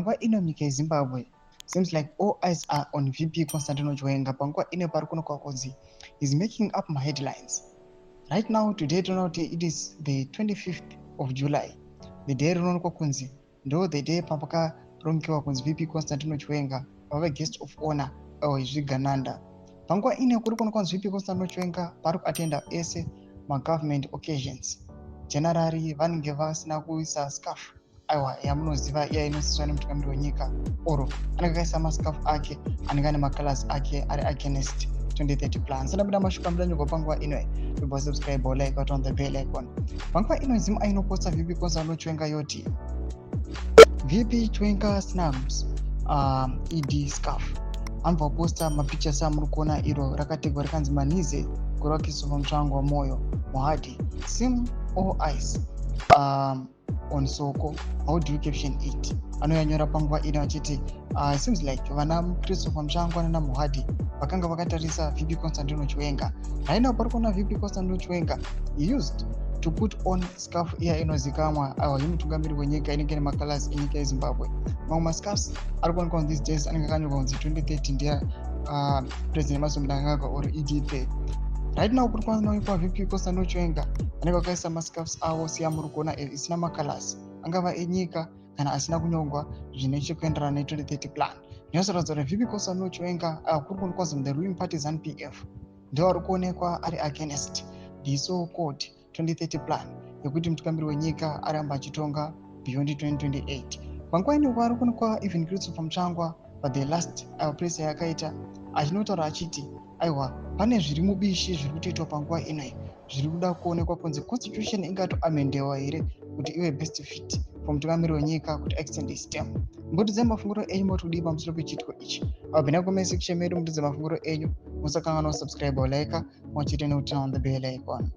Panguva ino munyika yeZimbabwe, seems like all eyes are on VP Constantino Chiwenga. Panguva ino pari kuonekwa kunzi is making up my headlines right now. Today tinoona kuti it is the 25th of July, the day rinoonekwa kunzi ndo the day pakarongewa kunzi VP Constantino Chiwenga vave guest of honor wezvigananda. Panguva ino kuri kuonekwa kunzi VP Constantino Chiwenga vari kuatenda ese magovernment occasions. Generally vanenge vasina kuisa scarf, aiwa, yamunoziva iya inosiswa nemutungamiri wenyika, or anenge akaisa mascarf ake anenge ane macolors ake ari against 2030 plan. Sandapinda mashuka mudanyorwa panguva ino, ibva subscribe, like, on the bell icon. Panguva ino ZimEye inoposta VP Constantino Chiwenga yoti, "VP Chiwenga snubs ED scarf." Anobva kuposta mapictures amuri kuona, iro rakategwa rikanzi Manhize kureva Christopher Mutsvangwa, Moyo, Mohadi seem all eyes on Soko. How do you caption it? Anoyanyora panguva ino achiti seems like vana Christopher Mutsvangwa nana Mohadi vakanga vakatarisa VP Constantino Chiwenga. Right now pari kuona VP Constantino Chiwenga used to put on scarf iya inozikamwa, aiwa, yemutungamiri wenyika inenge nemacolors enyika yeZimbabwe. Mamwe mascarfs ari kuonekwa on these days anenge akanyorwa kunzi 2030 ndeya President Emmerson Mnangagwa or ED. Right now kuri kuonekwa VP Constantino Chiwenga vanenge vakaisa mascarfs avo seyamuri kuona, isina macolors angava enyika kana asina kunyorwa zvine chekuenderana ne2030 plan. Zvinozoratidza kuti VP Constantino Chiwenga kuri kuonekwa the ruling party ZANU PF ndo vari kuonekwa ari against the so called 2030 plan yekuti mutungamiri wenyika aramba achitonga beyond 2028. Panguva ino vari kuonekwa even Christopher Mutsvangwa pa the last press yakaita achinotaura achiti, aiwa, pane zviri mubishi zviri kutoitwa panguva inoi, zviri kuda kuonekwa kunzi constitution ingatoamendewa here kuti ive best fit for mutungamiri wenyika kuti extend his term. Mbotidzai mafungiro enyu, motodii pamusoro pechiitiko ichi? Abvina comment section medu, mutidze mafungiro enyu. Musakanganwa kusubscribe, like, mwachite nekuturn on the bell icon.